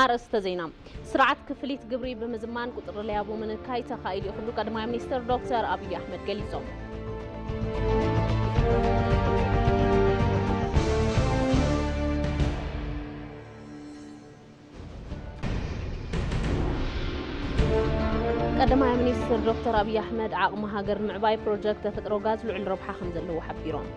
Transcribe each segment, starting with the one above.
ኣርእስተ ዜና። ስርዓት ክፍሊት ግብሪ ብምዝማን ቁፅሪ ለያቡ ምንካይ ተኻኢሉ እዩ ክብሉ ቀዳማይ ሚኒስትር ዶክተር ኣብይ ኣሕመድ ገሊፆም። ቀዳማይ ሚኒስትር ዶክተር ኣብይ ኣሕመድ ዓቕሚ ሃገር ንምዕባይ ፕሮጀክት ተፈጥሮ ጋዝ ልዑል ረብሓ ከም ዘለዎ ሓቢሮም።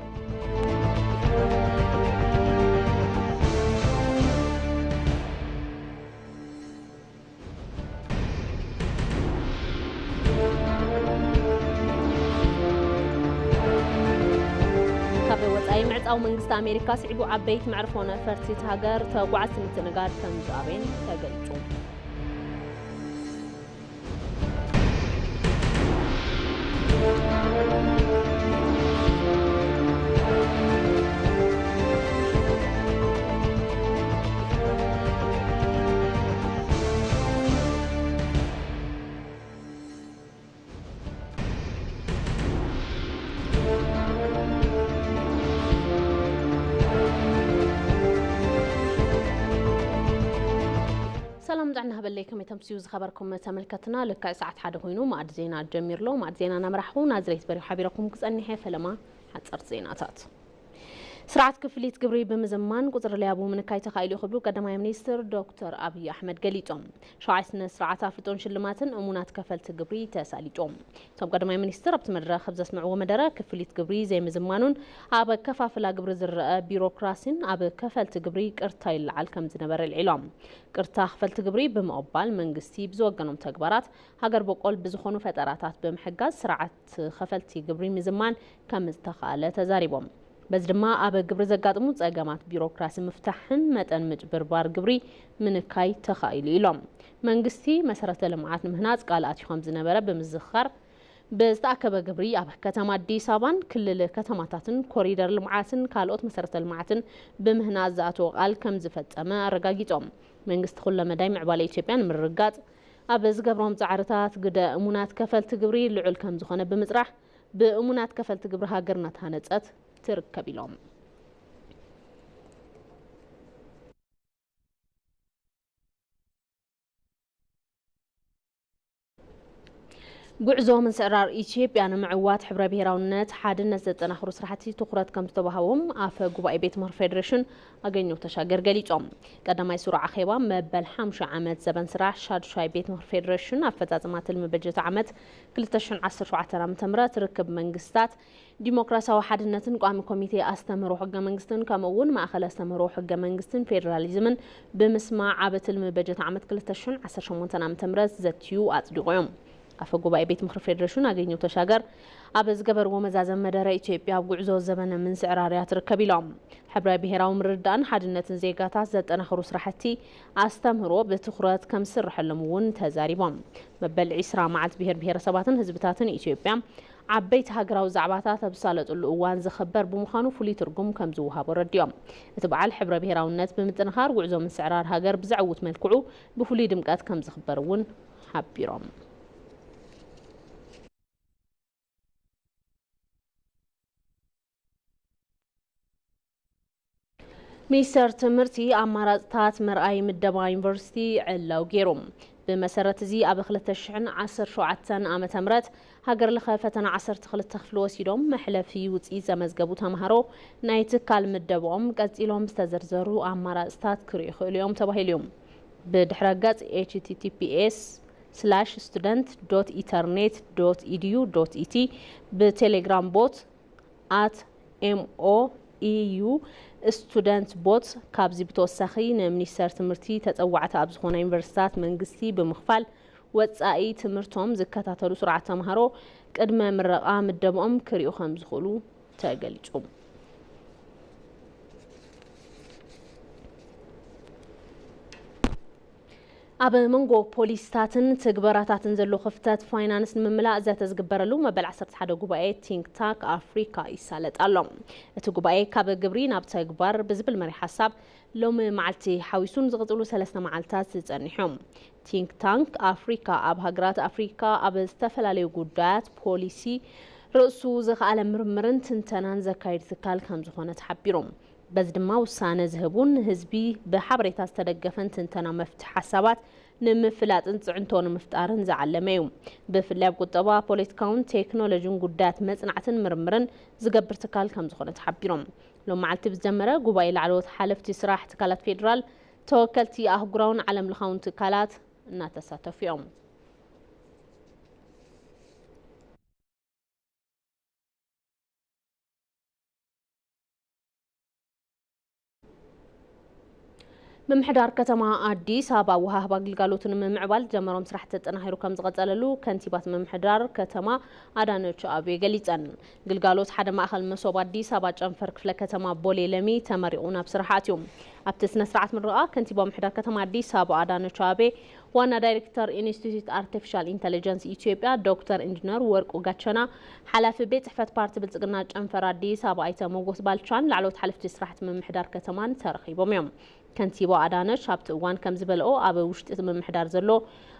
ካብ ወጻኢ ምዕጻው መንግስቲ ኣሜሪካ ስዒቡ ዓበይቲ መዕርፎ ነፈርቲ እቲ ሃገር ተጓዓዝቲ ምትእንጋድ ከም ዝኣበየን ተገሊጹ። ሰላም ጥዕና ሃበለይ፣ ከመይ ተምስዩ ዝኸበርኩም ተመልከትና? ልክዕ ሰዓት ሓደ ኮይኑ መኣዲ ዜና ጀሚርሎ። መኣዲ ዜና እናመራሕኹ ናዝሬት በሪሁ ሓቢረኩም ክጸንሕ እየ። ፈለማ ሓጸርቲ ዜናታት። ስርዓት ክፍሊት ግብሪ ብምዝማን ቁጽሪ ለያቡ ምንካይ ተኻኢሉ ክብሉ ቀዳማይ ሚኒስትር ዶክተር ኣብይ ኣሕመድ ገሊጾም። ሸውዓይ ስነ ስርዓት ኣፍልጦን ሽልማትን እሙናት ከፈልቲ ግብሪ ተሳሊጦም። እቶም ቀዳማይ ሚኒስትር ኣብቲ መድረኽ ኣብ ዘስምዕዎ መደረ ክፍሊት ግብሪ ዘይምዝማኑን ኣብ ኣከፋፍላ ግብሪ ዝረአ ቢሮክራሲን ኣብ ከፈልቲ ግብሪ ቅርታ ይለዓል ከም ዝነበረ ኣልዒሎም። ቅርታ ክፈልቲ ግብሪ ብምቕባል መንግስቲ ብዝወገኖም ተግባራት ሃገር በቆል ብዝኾኑ ፈጠራታት ብምሕጋዝ ስርዓት ከፈልቲ ግብሪ ምዝማን ከም ዝተኻእለ ተዛሪቦም። በዚ ድማ ኣብ ግብሪ ዘጋጥሙ ጸገማት ቢሮክራሲ ምፍታሕን መጠን ምጭብርባር ግብሪ ምንካይ ተኻኢሉ ኢሎም። መንግስቲ መሰረተ ልምዓት ንምህናጽ ቃል ኣትዩ ከም ዝነበረ ብምዝኻር ብዝተኣከበ ግብሪ ኣብ ከተማ ኣዲስ ኣበባን ክልል ከተማታትን ኮሪደር ልምዓትን ካልኦት መሰረተ ልምዓትን ብምህናጽ ዝኣተወ ቃል ከም ዝፈጸመ ኣረጋጊጾም። መንግስቲ ኩለመዳይ ምዕባለ ኢትዮጵያ ንምርግጋጽ ኣብ ዝገብሮም ጻዕርታት ግደ እሙናት ከፈልቲ ግብሪ ልዑል ከም ዝኾነ ብምጽራሕ ብእሙናት ከፈልቲ ግብሪ ሃገር እናተሃነጸት ትርከብ ኢሎም። ጉዕዞ ምንስዕራር ኢትዮጵያ ንምዕዋት ሕብረ ብሄራውነት ሓድነት ዘጠናኽሩ ስራሕቲ ትኹረት ከም ዝተዋህቦም ኣፈ ጉባኤ ቤት ምኽሪ ፌዴሬሽን ኣገኘሁ ተሻገር ገሊጾም። ቀዳማይ ስሩዕ ኣኼባ መበል ሓምሻ ዓመት ዘበን ስራሕ ሻዱሻይ ቤት ምኽሪ ፌዴሬሽን ኣፈጻጽማ ትልሚ በጀት ዓመት ክልተ ሽሕን ዓሰርተ ሸውዓተን ዓመተ ምህረት ርክብ መንግስታት ዲሞክራሲያዊ ሓድነትን ቋሚ ኮሚቴ ኣስተምህሮ ሕገ መንግስትን ከምኡ እውን ማእኸል ኣስተምህሮ ሕገ መንግስትን ፌዴራሊዝምን ብምስማዕ ኣብ ትልሚ በጀት ዓመት ክልተ ሽሕን ዓሰርተ ሸሞንተን ዓመተ ምህረት ዘትዩ ኣጽዲቑ እዮም። ኣፈ ጉባኤ ቤት ምኽሪ ፌዴሬሽን ኣገኘሁ ተሻገር ኣብ ዝገበርዎ መዛዘሚ መደረ ኢትዮጵያ ኣብ ጉዕዞ ዘበነ ምንስዕራር እያ ትርከብ ኢሎም። ሕብረ ብሄራዊ ምርድዳእን ሓድነትን ዜጋታት ዘጠናኽሩ ስራሕቲ ኣስተምህሮ ብትኹረት ከም ዝስርሐሎም እውን ተዛሪቦም። መበል ዒስራ መዓልቲ ብሄር ብሄረሰባትን ህዝብታትን ኢትዮጵያ ዓበይቲ ሃገራዊ ዛዕባታት ኣብ ዝሳለጥሉ እዋን ዝኽበር ብምዃኑ ፍሉይ ትርጉም ከም ዝወሃቦ ኣረዲኦም። እቲ በዓል ሕብረ ብሄራውነት ብምጥንኻር ጉዕዞ ምስዕራር ሃገር ብዘዕውት መልክዑ ብፍሉይ ድምቀት ከም ዝኽበር እውን ሓቢሮም። ሚኒስተር ትምህርቲ ኣማራፅታት ምርኣይ ምደባ ዩኒቨርሲቲ ዕላው ገይሩ። ብመሰረት እዚ ኣብ ክልተ ሽሕን ዓሰርተ ሸውዓተን ዓመተ ምህረት ሃገር ለኸ ፈተና ዓሰርተ ክልተ ክፍሊ ወሲዶም መሕለፊ ውፅኢት ዘመዝገቡ ተምሃሮ ናይ ትካል ምደብኦም ቀፂሎም ዝተዘርዘሩ ኣማራፅታት ክርእዩ ይኽእሉ እዮም ተባሂሉ እዩ። ብድሕረ ገጽ ኤች ቲ ቲ ፒ ኤስ ስላሽ ስቱደንት ዶት ኢንተርኔት ዶት ኢ ዲ ዩ ዶት ኢ ቲ ብቴሌግራም ቦት ኣት ኤም ኦ ኢ ዩ ስቱደንት ቦት። ካብዚ ብተወሳኺ ንሚኒስተር ትምህርቲ ተጸዋዕቲ ኣብ ዝኾና ዩኒቨርሲቲታት መንግስቲ ብምኽፋል ወጻኢ ትምህርቶም ዝከታተሉ ስርዓት ተምሃሮ ቅድመ ምረቓ ምደብኦም ክርእዩ ከም ዝኽእሉ ተገሊጹ። ኣብ መንጎ ፖሊስታትን ትግበራታትን ዘሎ ክፍተት ፋይናንስ ንምምላእ ዘተ ዝግበረሉ መበል ዓሰርተ ሓደ ጉባኤ ቲንክ ታንክ ኣፍሪካ ይሳለጥ ኣሎ። እቲ ጉባኤ ካብ ግብሪ ናብ ተግባር ብዝብል መሪሕ ሓሳብ ሎሚ መዓልቲ ሓዊሱ ንዝቕጽሉ ሰለስተ መዓልታት ዝጸንሕ እዩ። ቲንክ ታንክ ኣፍሪካ ኣብ ሃገራት ኣፍሪካ ኣብ ዝተፈላለዩ ጉዳያት ፖሊሲ ርእሱ ዝኸኣለ ምርምርን ትንተናን ዘካይድ ትካል ከም ዝኾነ ተሓቢሩ። በዚ ድማ ውሳነ ዝህቡን ንህዝቢ ብሓበሬታ ዝተደገፈን ትንተና መፍትሒ ሓሳባት ንምፍላጥን ጽዕንቶ ንምፍጣርን ዝዓለመ እዩ። ብፍላይ ኣብ ቁጠባ፣ ፖለቲካውን ቴክኖሎጂን ጉዳያት መጽናዕትን ምርምርን ዝገብር ትካል ከም ዝኾነ ተሓቢሮም። ሎም መዓልቲ ብዝጀመረ ጉባኤ ላዕለዎት ሓለፍቲ ስራሕ ትካላት ፌዴራል፣ ተወከልቲ ኣህጉራውን ዓለም ለኻውን ትካላት እናተሳተፉ እዮም። ምምሕዳር ከተማ ኣዲስ ኣበባ ኣወሃህባ ግልጋሎት ንምምዕባል ጀመሮም ስራሕቲ ተጠናኺሩ ከም ዝቐጸለሉ ከንቲባት ምምሕዳር ከተማ ኣዳነች ኣቤ ገሊጸን። ግልጋሎት ሓደ ማእኸል መሶብ ኣዲስ ኣበባ ጨንፈር ክፍለ ከተማ ቦሌ ለሚ ተመሪቑ ናብ ስራሕ ኣትዩ። ኣብቲ ስነ ስርዓት ምርቓ ከንቲባ ምምሕዳር ከተማ ኣዲስ ኣበባ ኣዳነች ኣቤ፣ ዋና ዳይሬክተር ኢንስቲትዩት ኣርቲፊሻል ኢንተለጀንስ ኢትዮጵያ ዶክተር ኢንጂነር ወርቁ ጋቸና፣ ሓላፊ ቤት ጽሕፈት ፓርቲ ብልጽግና ጨንፈር ኣዲስ ኣበባ ኣይተ ሞጎስ ባልቻን ላዕለዎት ሓለፍቲ ስራሕቲ ምምሕዳር ከተማን ተረኺቦም እዮም። ከንቲባ ኣዳነች ኣብቲ እዋን ከም ዝበለኦ፣ ኣብ ውሽጢ እቲ ምምሕዳር ዘሎ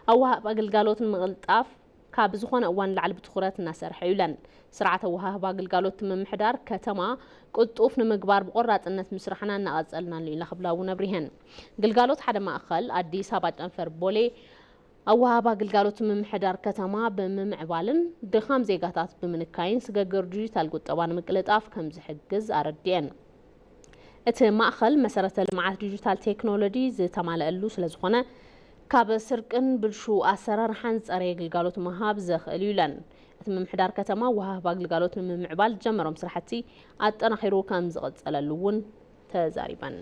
ኣወሃህባ ግልጋሎት ንምቕልጣፍ ካብ ዝኾነ እዋን ንላዕሊ ብትኹረት እናሰርሐ እዩ ኢለን። ስርዓት ኣወሃህባ ግልጋሎት ምምሕዳር ከተማ ቅልጡፍ ንምግባር ብቆራጽነት ምስራሕና እናቐጸልና ኣሎ ኢና ክብላ እውን ኣብሪሀን። ግልጋሎት ሓደ ማእኸል ኣዲስ ኣበባ ጨንፈር ቦሌ ኣወሃህባ ግልጋሎት ምምሕዳር ከተማ ብምምዕባልን ድኻም ዜጋታት ብምንካይን ስገግር ዲጂታል ቁጠባ ንምቅልጣፍ ከም ዝሕግዝ ኣረዲአን። እቲ ማእኸል መሰረተ ልምዓት ዲጂታል ቴክኖሎጂ ዝተማልአሉ ስለዝኾነ፣ ካብ ስርቅን ብልሹው ኣሰራርሓን ዝጸረየ ግልጋሎት ምሃብ ዘኽእል እዩ ኢለን። እቲ ምምሕዳር ከተማ ወሃህባ ግልጋሎት ንምምዕባል ዝጀመሮም ስራሕቲ ኣጠናኺሩ ከም ዝቐጸለሉ እውን ተዛሪበን።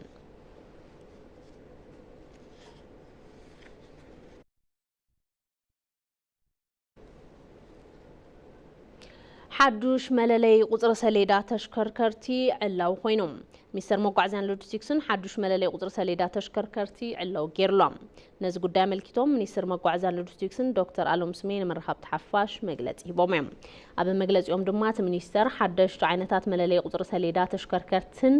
ሓዱሽ መለለይ ቁጽሪ ሰሌዳ ተሽከርከርቲ ዕላዊ ኮይኑ። ሚኒስተር መጓዓዝያን ሎጂስቲክስን ሓዱሽ መለለይ ቁጽሪ ሰሌዳ ተሽከርከርቲ ዕላዊ ገይሩሎ። ነዚ ጉዳይ ኣመልኪቶም ሚኒስትር መጓዓዝያን ሎጂስቲክስን ዶክተር ኣሎም ስሜ ንመራኸብቲ ሓፋሽ መግለጺ ሂቦም እዮም። ኣብ መግለጺኦም ድማ እቲ ሚኒስተር ሓደሽቲ ዓይነታት መለለይ ቁጽሪ ሰሌዳ ተሽከርከርትን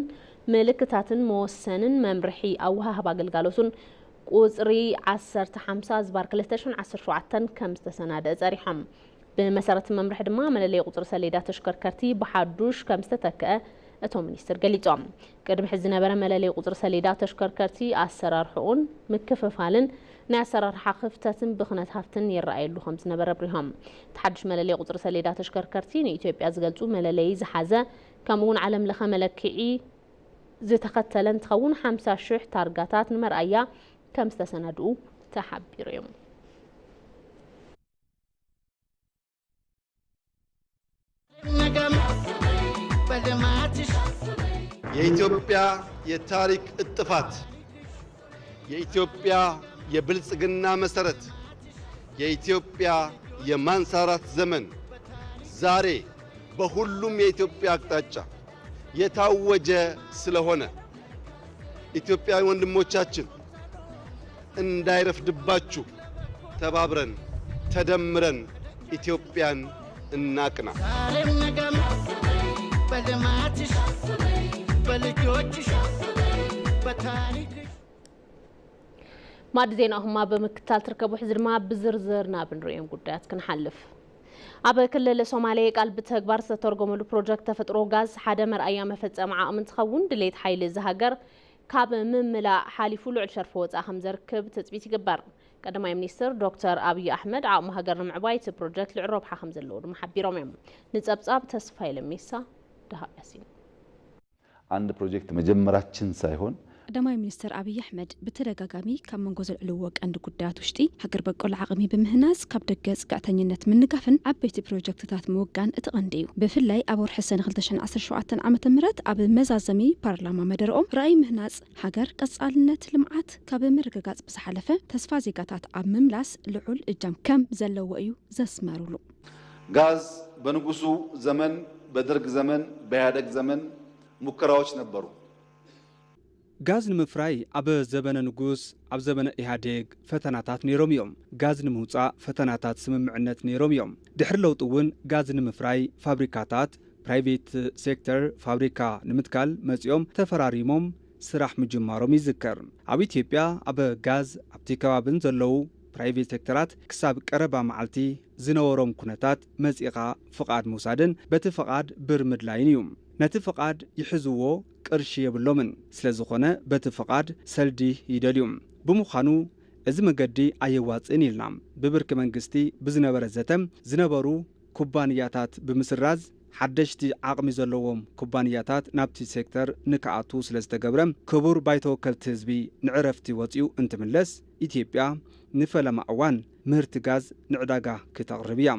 ምልክታትን መወሰንን መምርሒ ኣወሃህባ ኣገልጋሎቱን ቁጽሪ ዓሰርተ ሓምሳ ዝባር ክልተ ሽሕን ዓሰርተ ሸውዓተን ከም ዝተሰናደአ ጸሪሖም። ብመሰረት መምርሒ ድማ መለለይ ቁጽሪ ሰሌዳ ተሽከርከርቲ ብሓዱሽ ከም ዝተተክአ እቶም ሚኒስትር ገሊጾም። ቅድሚ ሕዚ ዝነበረ መለለይ ቁጽሪ ሰሌዳ ተሽከርከርቲ ኣሰራርሕኡን ምክፍፋልን ናይ ኣሰራርሓ ክፍተትን ብኽነት ሃፍትን ይረኣየሉ ከም ዝነበረ ኣብሪሆም። እቲ ሓዱሽ መለለይ ቁጽሪ ሰሌዳ ተሽከርከርቲ ንኢትዮጵያ ዝገልጹ መለለይ ዝሓዘ ከምኡውን ዓለም ለኸ መለክዒ ዝተኸተለ እንትኸውን ሓምሳ ሽሕ ታርጋታት ንመርኣያ ከም ዝተሰናድኡ ተሓቢሩ እዩ። የኢትዮጵያ የታሪክ እጥፋት፣ የኢትዮጵያ የብልጽግና መሰረት፣ የኢትዮጵያ የማንሳራት ዘመን ዛሬ በሁሉም የኢትዮጵያ አቅጣጫ የታወጀ ስለሆነ ኢትዮጵያውያን ወንድሞቻችን እንዳይረፍድባችሁ ተባብረን ተደምረን ኢትዮጵያን እናቅና። ዛሬም ነገም በልማትሽ በልጆችሽ በታሪክሽ። ማዕዲ ዜናኹም ኣብ ምክትታል ትርከቡ። ሕዚ ድማ ብዝርዝር ናብ ንርእዮም ጉዳያት ክንሓልፍ። ኣብ ክልል ሶማሌ ቃል ብተግባር ዝተተርጎመሉ ፕሮጀክት ተፈጥሮ ጋዝ ሓደ መርኣያ መፈጸሚ ዓቕሚ እንትኸውን፣ ድሌት ሓይሊ እዚ ሃገር ካብ ምምላእ ሓሊፉ ልዑል ሸርፊ ወጻኢ ከም ዘርክብ ትጽቢት ይግበር። ቀዳማይ ሚኒስትር ዶክተር ኣብይ ኣሕመድ ዓቕሚ ሃገር ንምዕባይ እቲ ፕሮጀክት ልዑል ረብሓ ከም ዘለዎ ድማ ሓቢሮም እዮም። ንጸብጻብ ተስፋዬ ለሜሳ፣ ደሃብ ያሲን። አንድ ፕሮጀክት መጀመራችን ሳይሆን ቀዳማይ ሚኒስትር ኣብይ ኣሕመድ ብተደጋጋሚ ካብ መንጎ ዘልዕልዎ ቀንዲ ጉዳያት ውሽጢ ሃገር በቆል ዓቕሚ ብምህናጽ ካብ ደገ ጽግዕተኝነት ምንጋፍን ዓበይቲ ፕሮጀክትታት ምውጋን እቲ ቀንዲ እዩ። ብፍላይ ኣብ ወርሒ ሰነ ክልተ ሽሕን ዓሰርተ ሸውዓተን ዓመተ ምህረት ኣብ መዛዘሚ ፓርላማ መደረኦም ራእይ ምህናጽ ሃገር ቀጻልነት ልምዓት ካብ ምርግጋጽ ብዝሓለፈ ተስፋ ዜጋታት ኣብ ምምላስ ልዑል እጃም ከም ዘለዎ እዩ ዘስመሩሉ። ጋዝ በንጉሱ ዘመን፣ በደርግ ዘመን፣ በኢህአደግ ዘመን ሙከራዎች ነበሩ። ጋዝ ንምፍራይ ኣብ ዘበነ ንጉስ፣ ኣብ ዘበነ ኢህኣዴግ ፈተናታት ነይሮም እዮም። ጋዝ ንምውፃእ ፈተናታት ስምምዕነት ነይሮም እዮም። ድሕሪ ለውጢ እውን ጋዝ ንምፍራይ ፋብሪካታት፣ ፕራይቬት ሴክተር ፋብሪካ ንምትካል መፂኦም ተፈራሪሞም ስራሕ ምጅማሮም ይዝከር። ኣብ ኢትዮጵያ ኣብ ጋዝ ኣብቲ ከባብን ዘለዉ ፕራይቬት ሴክተራት ክሳብ ቀረባ መዓልቲ ዝነበሮም ኩነታት መፂእኻ ፍቓድ ምውሳድን በቲ ፍቓድ ብር ምድላይን እዩ። ነቲ ፍቓድ ይሕዝዎ ቅርሺ የብሎምን። ስለዝኾነ በቲ ፍቓድ ሰልዲ ይደልዩ። ብምዃኑ እዚ መገዲ ኣየዋጽእን ኢልና። ብብርኪ መንግስቲ ብዝነበረ ዘተ ዝነበሩ ኩባንያታት ብምስራዝ ሓደሽቲ ዓቕሚ ዘለዎም ኩባንያታት ናብቲ ሴክተር ንክኣቱ ስለዝተገብረ ክቡር ባይቶ ወከልቲ ህዝቢ ንዕረፍቲ ወጺኡ እንትምለስ ኢትዮጵያ ንፈለማ እዋን ምህርቲ ጋዝ ንዕዳጋ ክተቕርብ እያ።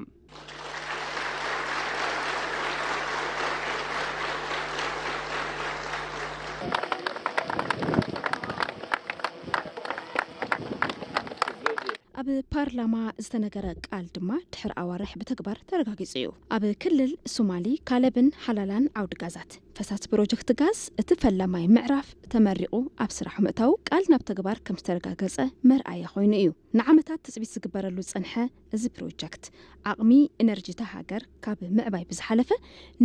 ኣብ ፓርላማ ዝተነገረ ቃል ድማ ድሕሪ ኣዋርሕ ብተግባር ተረጋጊጹ እዩ። ኣብ ክልል ሶማሊ ካለብን ሃላላን ዓውዲ ጋዛት ፈሳሲ ፕሮጀክት ጋዝ እቲ ፈላማይ ምዕራፍ ተመሪቑ ኣብ ስራሕ ምእታው ቃል ናብ ተግባር ከም ዝተረጋገጸ መርኣያ ኮይኑ እዩ። ንዓመታት ትጽቢት ዝግበረሉ ዝጸንሐ እዚ ፕሮጀክት ዓቕሚ ኢነርጂ እታ ሃገር ካብ ምዕባይ ብዝሓለፈ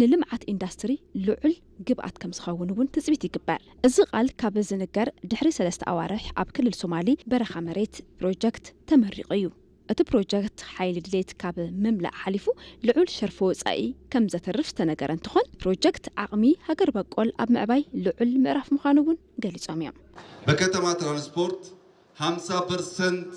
ንልምዓት ኢንዳስትሪ ልዑል ግብኣት ከም ዝኸውን እውን ትጽቢት ይግበር። እዚ ቃል ካብ ዝንገር ድሕሪ ሰለስተ ኣዋርሕ ኣብ ክልል ሶማሊ በረኻ መሬት ፕሮጀክት ተመሪቑ እዩ። እቲ ፕሮጀክት ሓይሊ ድሌት ካብ ምምላእ ሓሊፉ ልዑል ሸርፊ ወጻኢ ከም ዘትርፍ ዝተነገረ እንትኾን ፕሮጀክት ዓቕሚ ሃገር በቆል ኣብ ምዕባይ ልዑል ምዕራፍ ምዃኑ እውን ገሊጾም እዮም። በከተማ ትራንስፖርት ሓምሳ ፐርሰንት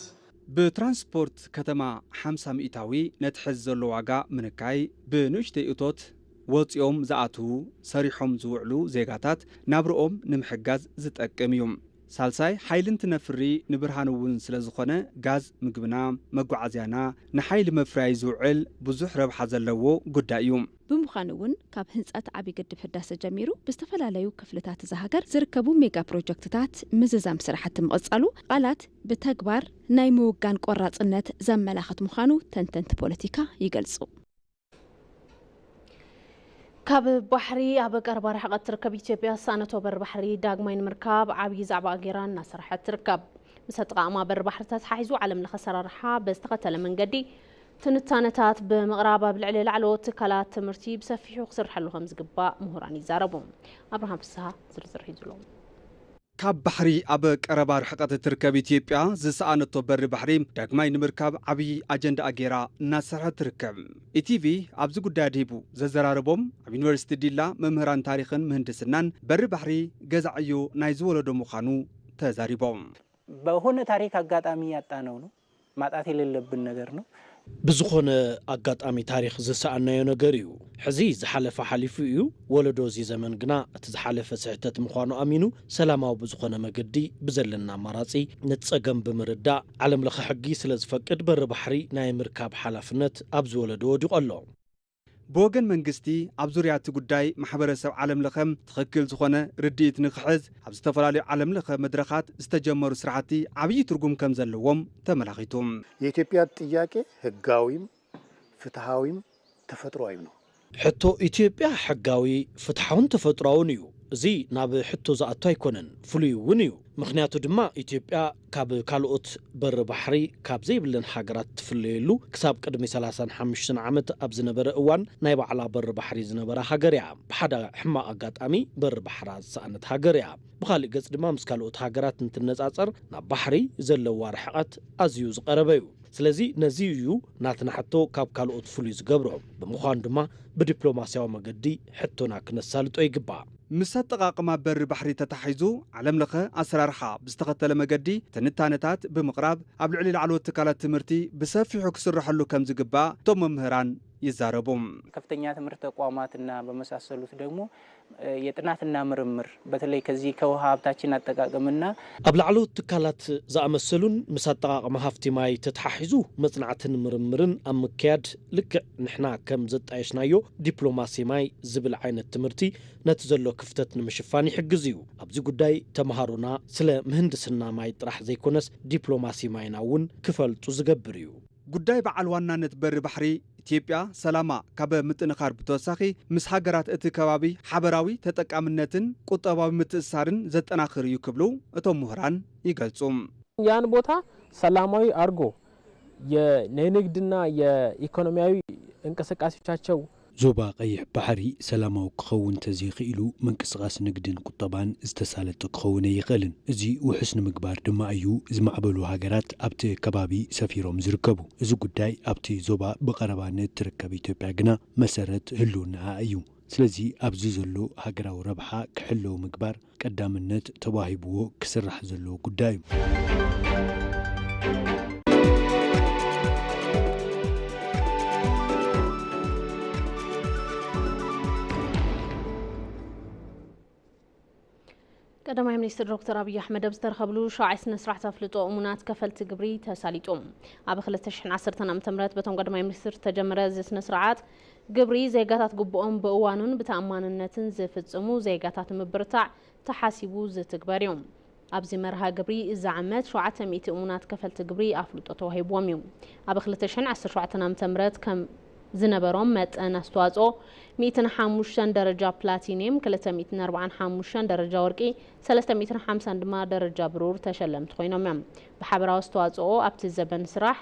ብትራንስፖርት ከተማ ሓምሳ ሚእታዊ ነቲ ሕዚ ዘሎ ዋጋ ምንካይ ብንኡሽተይ እቶት ወጺኦም ዝኣትዉ ሰሪሖም ዝውዕሉ ዜጋታት ናብርኦም ንምሕጋዝ ዝጠቅም እዩ። ሳልሳይ ሓይሊ እንትነፍሪ ንብርሃን እውን ስለዝኾነ ጋዝ ምግብና፣ መጓዓዝያና፣ ንሓይሊ መፍረያይ ዝውዕል ብዙሕ ረብሓ ዘለዎ ጉዳይ እዩ። ብምዃኑ እውን ካብ ህንፀት ዓብዪ ግድብ ህዳሰ ጀሚሩ ብዝተፈላለዩ ክፍልታት እዛ ሃገር ዝርከቡ ሜጋ ፕሮጀክትታት ምዝዛም ስራሕቲ ምቕፃሉ ቃላት ብተግባር ናይ ምውጋን ቆራፅነት ዘመላኽት ምዃኑ ተንተንቲ ፖለቲካ ይገልፁ። ካብ ባሕሪ ኣብ ቀረባ ርሕቀት ትርከብ ኢትዮጵያ ዝሰኣነቶ በሪ ባሕሪ ዳግማይ ንምርካብ ዓብዪ ዛዕባ ገይራ እናሰርሐት ትርከብ። ምስ ኣጠቓቕማ በሪ ባሕሪ ተተሓሒዙ ዓለም ለኸ ኣሰራርሓ ብዝተኸተለ መንገዲ ትንታነታት ብምቕራብ ኣብ ልዕሊ ላዕለዎት ትካላት ትምህርቲ ብሰፊሑ ክስርሐሉ ከም ዝግባእ ምሁራን ይዛረቡ። ኣብርሃም ፍስሃ ዝርዝር ሒዙ ኣሎ። ካብ ባሕሪ ኣብ ቀረባ ርሕቀት እትርከብ ኢትዮጵያ ዝሰኣነቶ በሪ ባሕሪ ዳግማይ ንምርካብ ዓብዪ ኣጀንዳኣ ገይራ እናሰርሐት ትርከብ። ኢቲቪ ኣብዚ ጉዳይ ኣድሂቡ ዘዘራረቦም ኣብ ዩኒቨርሲቲ ዲላ መምህራን ታሪኽን ምህንድስናን በሪ ባሕሪ ገዛዕዮ ናይዚ ወለዶ ምዃኑ ተዛሪቦም። በሆነ ታሪክ አጋጣሚ ያጣነው ነው። ማጣት የሌለብን ነገር ነው። ብዝኾነ ኣጋጣሚ ታሪኽ ዝሰኣናዮ ነገር እዩ። ሕዚ ዝሓለፈ ሓሊፉ እዩ። ወለዶ እዚ ዘመን ግና እቲ ዝሓለፈ ስሕተት ምዃኑ ኣሚኑ ሰላማዊ ብዝኾነ መገዲ ብዘለና ኣማራጺ ነቲ ጸገም ብምርዳእ ዓለም ለኸ ሕጊ ስለ ዝፈቅድ በሪ ባሕሪ ናይ ምርካብ ሓላፍነት ኣብዚ ወለዶ ወዲቑ ኣሎ። ብወገን መንግስቲ ኣብ ዙርያ እቲ ጉዳይ ማሕበረሰብ ዓለም ለኸ ትኽክል ዝኾነ ርድኢት ንክሕዝ ኣብ ዝተፈላለዩ ዓለም ለኸ መድረኻት ዝተጀመሩ ስራሕቲ ዓብዪ ትርጉም ከም ዘለዎም ተመላኺቱ። የኢትዮጵያ ጥያቄ ህጋዊም ፍትሃዊም ተፈጥሮኣዊም ነው። ሕቶ ኢትዮጵያ ሕጋዊ፣ ፍትሓውን ተፈጥሮኣውን እዩ። እዚ ናብ ሕቶ ዝኣቱ ኣይኮነን፣ ፍሉይ እውን እዩ። ምኽንያቱ ድማ ኢትዮጵያ ካብ ካልኦት በሪ ባሕሪ ካብ ዘይብለን ሃገራት ትፍለየሉ ክሳብ ቅድሚ ሰላሳን ሓሙሽተን ዓመት ኣብ ዝነበረ እዋን ናይ ባዕላ በሪ ባሕሪ ዝነበራ ሃገር እያ። ብሓደ ሕማቕ ኣጋጣሚ በሪ ባሕራ ዝሰኣነት ሃገር እያ። ብኻሊእ ገጽ ድማ ምስ ካልኦት ሃገራት እንትነጻጸር ናብ ባሕሪ ዘለዋ ርሕቐት ኣዝዩ ዝቐረበ እዩ። ስለዚ ነዚ እዩ ናትና ሕቶ ካብ ካልኦት ፍሉይ ዝገብሮ። ብምዃኑ ድማ ብዲፕሎማስያዊ መገዲ ሕቶና ክነሳልጦ ይግባእ። ምስ ኣጠቓቕማ በሪ ባሕሪ ተታሒዙ ዓለም ለኸ ኣሰራርሓ ብዝተኸተለ መገዲ ትንታነታት ብምቕራብ ኣብ ልዕሊ ላዕለዎት ትካላት ትምህርቲ ብሰፊሑ ክስረሐሉ ከም ዝግባእ እቶም መምህራን ይዛረቡ። ከፍተኛ ትምህርት ተቋማትና በመሳሰሉት ደግሞ የጥናትና ምርምር በተለይ ከዚህ ከውሃ ሀብታችን አጠቃቀምና ኣብ ላዕለዎት ትካላት ዝኣመሰሉን ምስ ኣጠቓቕማ ሃፍቲ ማይ ተተሓሒዙ መጽናዕትን ምርምርን ኣብ ምክያድ ልክዕ ንሕና ከም ዘጣየሽናዮ ዲፕሎማሲ ማይ ዝብል ዓይነት ትምህርቲ ነቲ ዘሎ ክፍተት ንምሽፋን ይሕግዝ እዩ። ኣብዚ ጉዳይ ተምሃሮና ስለ ምህንድስና ማይ ጥራሕ ዘይኮነስ ዲፕሎማሲ ማይና እውን ክፈልጡ ዝገብር እዩ። ጉዳይ በዓል ዋናነት በሪ ባሕሪ ኢትዮጵያ ሰላማ ካብ ምጥንኻር ብተወሳኺ ምስ ሃገራት እቲ ከባቢ ሓበራዊ ተጠቃምነትን ቁጠባዊ ምትእስሳርን ዘጠናኽር እዩ ክብሉ እቶም ምሁራን ይገልጹ። ያን ቦታ ሰላማዊ አድርጎ የንግድና የኢኮኖሚያዊ እንቅስቃሴዎቻቸው ዞባ ቀይሕ ባሕሪ ሰላማዊ ክኸውን ተዘይኽኢሉ ምንቅስቓስ ንግድን ቁጠባን ዝተሳለጠ ክኸውን ኣይኽእልን። እዚ ውሑስ ንምግባር ድማ እዩ ዝማዕበሉ ሃገራት ኣብቲ ከባቢ ሰፊሮም ዝርከቡ። እዚ ጉዳይ ኣብቲ ዞባ ብቐረባ ንእትርከብ ኢትዮጵያ ግና መሰረት ህልውንኣ እዩ። ስለዚ ኣብዚ ዘሎ ሃገራዊ ረብሓ ክሕለው ምግባር ቀዳምነት ተዋሂብዎ ክስራሕ ዘለዎ ጉዳይ እዩ። ቀዳማይ ሚኒስትር ዶክተር ኣብይ ኣሕመድ ኣብ ዝተረኸብሉ ሻውዓይ ስነ ስርዓት ኣፍልጦ እሙናት ከፈልቲ ግብሪ ተሳሊጡ። ኣብ ክልተ ሽሕን ዓሰርተን ዓመተ ምህረት በቶም ቀዳማይ ሚኒስትር ዝተጀመረ እዚ ስነ ስርዓት ግብሪ ዜጋታት ግቡኦም ብእዋኑን ብተኣማንነትን ዝፍጽሙ ዜጋታት ምብርታዕ ተሓሲቡ ዝትግበር እዩ። ኣብዚ መርሃ ግብሪ እዚ ዓመት ሸውዓተ ሚእቲ እሙናት ከፈልቲ ግብሪ ኣፍልጦ ተዋሂብዎም እዩ። ኣብ ክልተ ሽሕን ዓሰርተ ሸውዓተን ዓመተ ምህረት ከም ዝነበሮም መጠን ኣስተዋጽኦ ሚእትን ሓሙሽተን ደረጃ ፕላቲኒየም፣ ክልተ ሚእትን ኣርባዓን ሓሙሽተን ደረጃ ወርቂ፣ ሰለስተ ሚእትን ሓምሳን ድማ ደረጃ ብሩር ተሸለምቲ ኮይኖም እዮም። ብሓበራዊ ኣስተዋጽኦ ኣብቲ ዘበን ስራሕ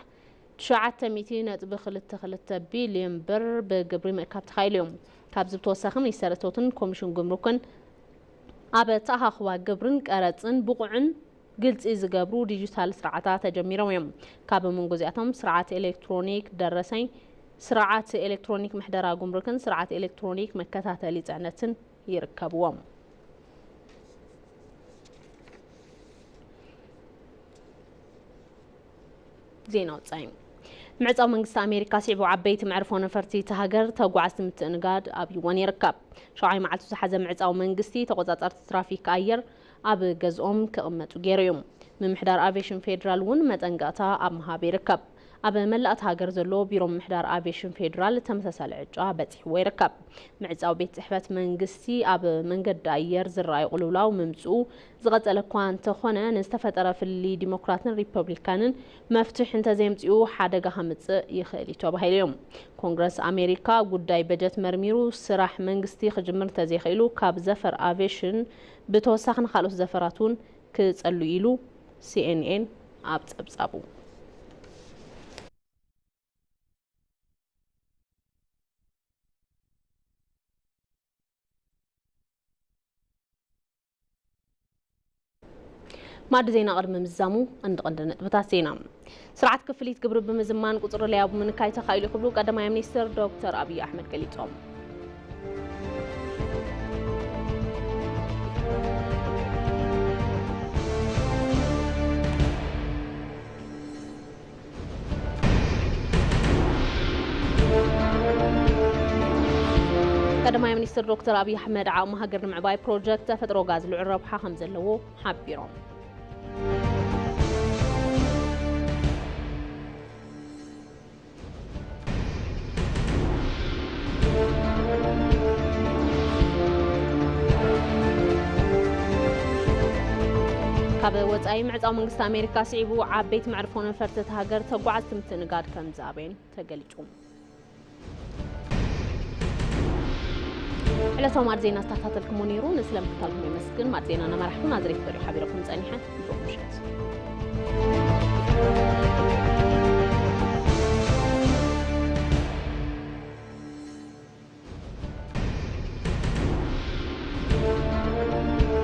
ትሽዓተ ሚእቲ ነጥቢ ክልተ ክልተ ቢልዮን ብር ብግብሪ ምእካብ ተኻኢሉ እዩ። ካብዚ ብተወሳኺ ሚኒስተር እቶትን ኮሚሽን ጉምሩክን ኣብ ኣተኣኻኽባ ግብርን ቀረጽን ብቑዕን ግልጺ ዝገብሩ ዲጂታል ስርዓታት ተጀሚሮም እዮም። ካብ መንጎ እዚኣቶም ስርዓት ኤሌክትሮኒክ ደረሰኝ፣ ስርዓት ኤሌክትሮኒክ ምሕደራ ጉምሩክን ስርዓት ኤሌክትሮኒክ መከታተሊ ጽዕነትን ይርከብዎም። ዜና ወጻኢ። ምዕጻው መንግስቲ ኣሜሪካ ስዒቡ ዓበይቲ መዕርፎ ነፈርቲ እታ ሃገር ተጓዓዝቲ ምትእንጋድ ኣብይወን ይርከብ። ሸውዓይ መዓልቱ ዝሓዘ ምዕጻው መንግስቲ ተቆጻጸርቲ ትራፊክ ኣየር ኣብ ገዝኦም ክቕመጡ ገይሩ እዩ። ምምሕዳር ኣቪዬሽን ፌዴራል እውን መጠንቀቕታ ኣብ ምሃብ ይርከብ። ኣብ መላእ እታ ሃገር ዘሎ ቢሮ ምምሕዳር ኣቪዬሽን ፌዴራል ተመሳሳሊ ዕጫ በጺሕዎ ይርከብ። ምዕጻው ቤት ጽሕፈት መንግስቲ ኣብ መንገዲ ኣየር ዝረኣይ ቅልውላው ምምጽኡ ዝቐጸለ እኳ እንተኾነ፣ ንዝተፈጠረ ፍልልይ ዲሞክራትን ሪፐብሊካንን መፍትሒ እንተዘየምጽኡ ሓደጋ ከምጽእ ይኽእል እዩ ተባሂሉ እዩ። ኮንግረስ ኣሜሪካ ጉዳይ በጀት መርሚሩ ስራሕ መንግስቲ ክጅምር እንተዘይኽኢሉ ካብ ዘፈር ኣቪዬሽን ብተወሳኺ ንኻልኦት ዘፈራት እውን ክጸሉ ኢሉ ሲኤንኤን ኣብ ጸብጻቡ። ማዕዲ ዜና ቅድሚ ምዝዛሙ እንዲ ቀንዲ ነጥብታት ዜና። ስርዓት ክፍሊት ግብሪ ብምዝማን ቁፅሪ ለያቡ ምንካይ ተኻኢሉ ክብሉ ቀዳማይ ሚኒስትር ዶክተር ኣብይ ኣሕመድ ገሊፆም። ቀዳማይ ሚኒስትር ዶክተር ኣብይ ኣሕመድ ዓቕሚ ሃገር ንምዕባይ ፕሮጀክት ተፈጥሮ ጋዝ ልዑል ረብሓ ከም ዘለዎ ሓቢሮም። ካብ ወጻኢ ምዕጻው መንግስቲ ኣሜሪካ ስዒቡ ዓበይቲ መዕርፎ ነፈርቲ እታ ሃገር ተጓዓዝቲ ምትእንጋድ ከም ዝኣበየን ተገሊጹ። ዕለታዊ ማዕድ ዜና ዝተኸታተልኩሞ ነይሩ። ንስለ ምክታልኩም የመስግን። ማዕድ ዜና እናመራሕኩ ናዝሬት በሪሁ ሓቢረኩም ጸኒሐ። ጽቡቕ ምሸት።